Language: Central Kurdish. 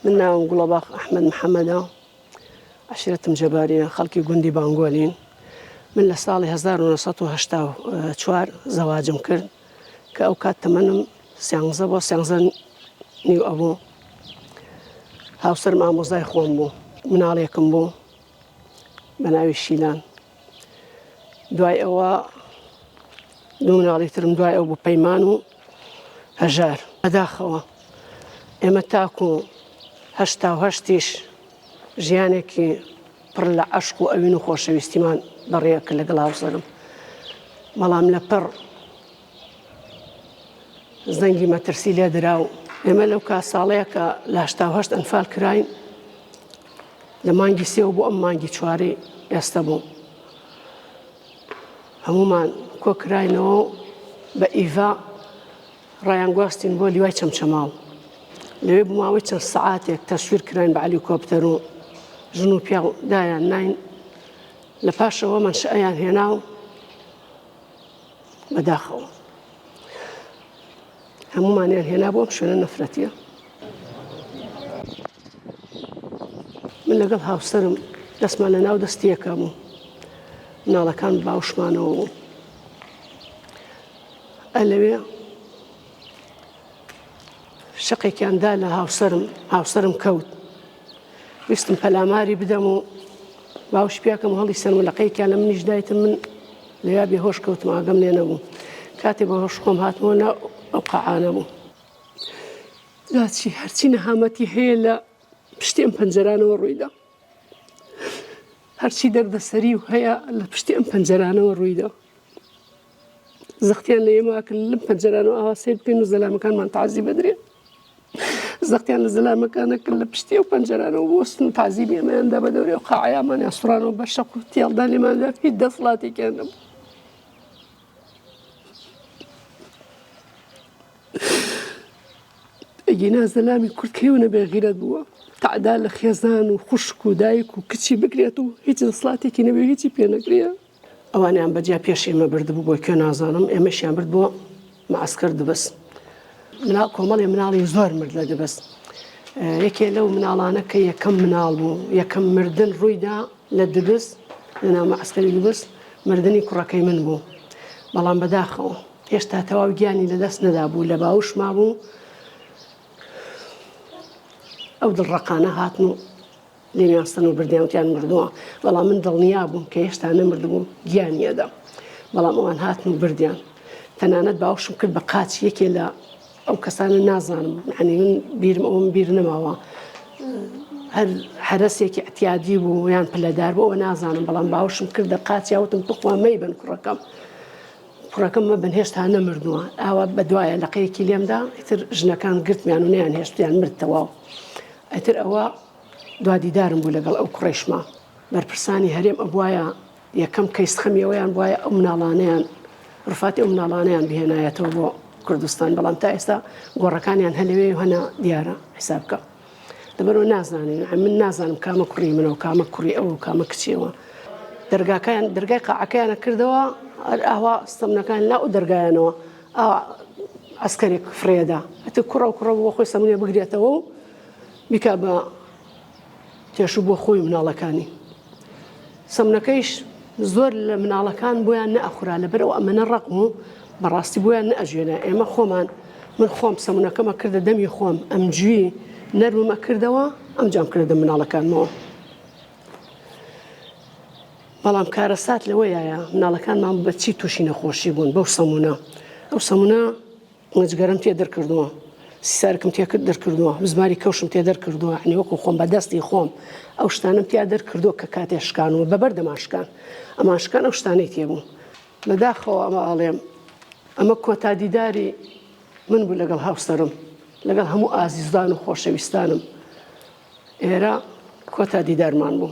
من ناوم گوڵەباخ ئەحمەد محەمەدە، عەشیرەتم جەباریە، خەڵکی گوندی بانگۆلین. من لە ساڵی 1984 زەواجم کرد کە ئەو کات تەمەنم سیانزە بۆ سیانزە نیو ئەبوو. هاوسەرم ئامۆزای خۆم بوو، مناڵێکم بوو بە ناوی شیلان. دوای ئەوە دوو مناڵی ترم دوای ئەو بوو پەیمان و هەژار. بەداخەوە ئێمە تاکو 88یش ژیانێکی پڕ لە عەشق و ئەوین و خۆشەویستیمان بەڕێ کرد لەگەڵ هاوسەرم، بەڵام لە پڕ زەنگی مەترسی لێدرا و ئێمە لەو کات ساڵەیە کە لە 88 ئەنفال کراین لە مانگی سێ بۆ ئەم مانگی چواری ئێستا بوو هەمومان کۆکراینەوە و بە ئیڤا ڕایانگواستین بۆ لیوای چەمچەماڵ لەوێ بۆ ماوەی چەند سەعاتێک تەسویر کراین بە عەلیکۆپتەر و ژن و پیاو دایان ناین لە پاشەوە مەنشئەیان هێنا و بەداخەوە هەمومانیان هێنا بۆ ئەم شوێنە نەفرەتیە من لەگەڵ هاوسەرم دەستمان لە ناو دەستیەکە بوو مناڵەکان باوشمانەوە بوو ئەلەوێ شقێکیان دا لە هاوسەرم هاوسەرم کەوت ویستم پەلاماری بدەم و باوش پیاکەم هەڵی سەرم و لەقەیەکیان لە منیش دایتم من لەویا بێهۆش کەوتم ئاگەم لێ نەبوو کاتێ بە هۆش خۆم هاتمەوە ناو ئەو قاعانە بوو جاچی هەرچی نەهامەتی هەیە لە پشتی ئەم پەنجەرانەوە ڕوویدا هەرچی دەردەسەری و هەیە لە پشتی ئەم پەنجەرانەوە ڕوویدا زەختیان لە ئێمە کرد لەم پەنجەرانەوە ئاوا سەیر بکەین و زەلامەکانمان تازی بدرێن زەختیان لە زەلامەکانە کرد لە پشتی ئەو پەنجەرانەوە بوەستن و تازیبی ئێمەیان دا بە دەوری ئەو قاعەیامان یان سوڕانەوە بە شەق و تێڵدان لێماندا هیچ دەسەڵاتێکیان نەبوو. ئەگینا زەلامی کورد کەی نەبێ غیرەت بووە تەعدا لە خێزان و خوشک و دایک و کچی بکرێت و هیچ دەسەڵاتێکی نەبێ و هیچی پێ نەکرێ. ئەوانیان بەجیا پێش ئێمە بردبوو بۆ کوێ نازانم ئێمەشیان برد بۆ معسکەر دبس مناڵ کۆمەڵی مناڵی زۆر مرد لە دبس یەکێ لەو مناڵانە کە یەکەم مناڵ بوو یەکەم مردن ڕوویدا لە دبس لەناو معسکەری دبس مردنی کوڕەکەی من بوو بەڵام بەداخەوە هێشتا تەواو گیانی لەدەست نەدابوو لە باوش مابوو ئەو دڵڕەقانە هاتن و لێمیان سەن و بردیان وتیان مردووە، بەڵام من دڵنیا بووم کە هێشتا نەمردبوو گیانی ئەدا، بەڵام ئەوان هاتن و بردیان. تەنانەت باوەشم کرد بە قاچ یەکێ لە ئەو کەسانە نازانم یانی من بیرم ئەوم بیر نەماوە هەر حەرەسێکی ئەتیادی بوو یان پلەدار بوو ئەوە نازانم بەڵام باوەشم کردە قاچیا وتم توخوا مەیبەن کوڕەکەم کوڕەکەم مەبن هێشتا نەمردووە ئاوا بەدوایە لەقەیەکی لێمدا ئیتر ژنەکان گرتمیان و نەیان هێشتیان مرد تەواو ئیتر ئەوە دوا دیدارم بوو لەگەڵ ئەو کوڕەیشما. بەرپرسانی هەرێم ئەبوایە یەکەم کەیس خەمی ئەوەیان بوایە ئەو مناڵانەیان ڕفاتی ئەو مناڵانەیان بهێنایەتەوە بۆ کوردستان بەڵام تا ئێستا گۆڕەکانیان هەر لەوێ و هەنا دیارە حیساب بکە لەبەرەوە نازانین من نازانم کامە کوڕی منەوە کامە کوڕی ئەو و کامە کچیەوە دەرگاکەیان دەرگای قاعەکەیانە کردەوە هەر ئاوا سەمنەکان لا و دەرگایانەوە ئاوا عەسکەرێک فڕێدا ئەتر کوڕە و کوڕە بۆ خۆی سەمونێ بگرێتەوە و بیکا بە تێشوو بۆ خۆی و مناڵەکانی. سەمنەکەیش زۆر لە مناڵەکان بۆیان نەئەخورا لەبەرئەوە ئەمەنە ڕەق بوو بەڕاستی بۆیان نەئەجوێنا ئێمە خۆمان من خۆم سەمونەکەم ئەکردە دەمی خۆم ئەمجوی نەرمم ئەکردەوە ئەمجام کردە دەم مناڵەکانمەوە بەڵام کارەسات لەوەیە مناڵەکانمان بەچی تووشی نەخۆشی بوون بەو سەمونە ئەو سەمونە جگەرەم تێ دەرکردووە، سیسارکم تێ دەرکردووە، بزماری کەوشم تێ دەرکردووە، یانی وەکو خۆم بە دەستی خۆم ئەو شتانەم تیا دەرکردووە کە کاتێ شکانوە بە بەرد ئەمان شکان ئەمان شکان ئەو شتانەی تێ بوو. بەداخەوە ئەمە ئەڵێم ئەمە کۆتا دیداری من بوو لەگەڵ هاوسەرم لەگەڵ هەموو ئازیزان و خۆشەویستانم ئێرە کۆتا دیدارمان بوو.